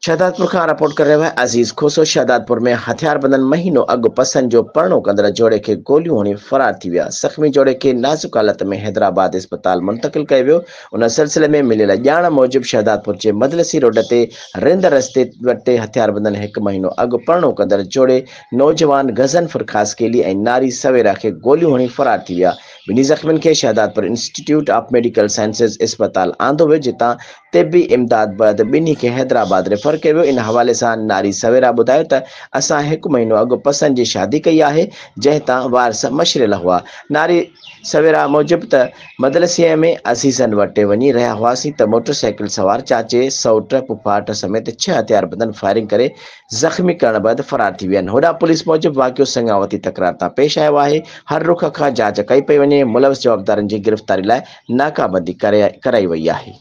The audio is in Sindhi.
شهدادپور کان رپورٽ ڪري رهيو آهي عزيز کوسو شهدادپور ۾ هٿياربندن مهينو اڳ پسند جو پرڻو ڪندڙ جوڙي کي گوليون هڻي فرار ٿي ويا زخمي جوڙي کي نازڪ حالت ۾ حيدرآباد اسپتال منتقل ڪيو ويو ان سلسلي ۾ مليل ڄاڻ موجب شهدادپور جي مدلسي روڊ تي رند رستي وٽ هٿياربندن هڪ مهينو اڳ پرڻو ڪندڙ جوڙي نوجوان غضنفر خاصخيلي ۽ ناري سويرا کي گوليون هڻي فرار ٿي ويا ٻنهي زخمين کي Shahdadpur institute of medical sciences اسپتال آندو ويو جتان طبي امداد بعد ٻنهي کي حيدرآباد ريفر ڪيو ويو، ان حوالي سان ناري سويرا ٻڌايو ته اسان هڪ مهينو اڳ پسند جي شادي ڪئي آهي، جنهن تان وارث مشريل هئا. ناري سويرا موجب ته مدلسيء ۾ عزيزن وٽ وڃي رهيا هئاسين ته موٽر سائيڪل سوار چاچي، سئوٽ، پڦاٽ سميت ڇهه هٿياربندن فائرنگ ڪري زخمي ڪرڻ بعد فرار ٿي ويا آهن. هوڏانهن پوليس موجب واقعو سڱاوتي تڪرار تان پيش آيو آهي، هر رخ کان جاچ ڪئي پئي وڃي، ملوث جوابدارن جي گرفتاري لاء ناڪابندي ڪرائي وئي آهي.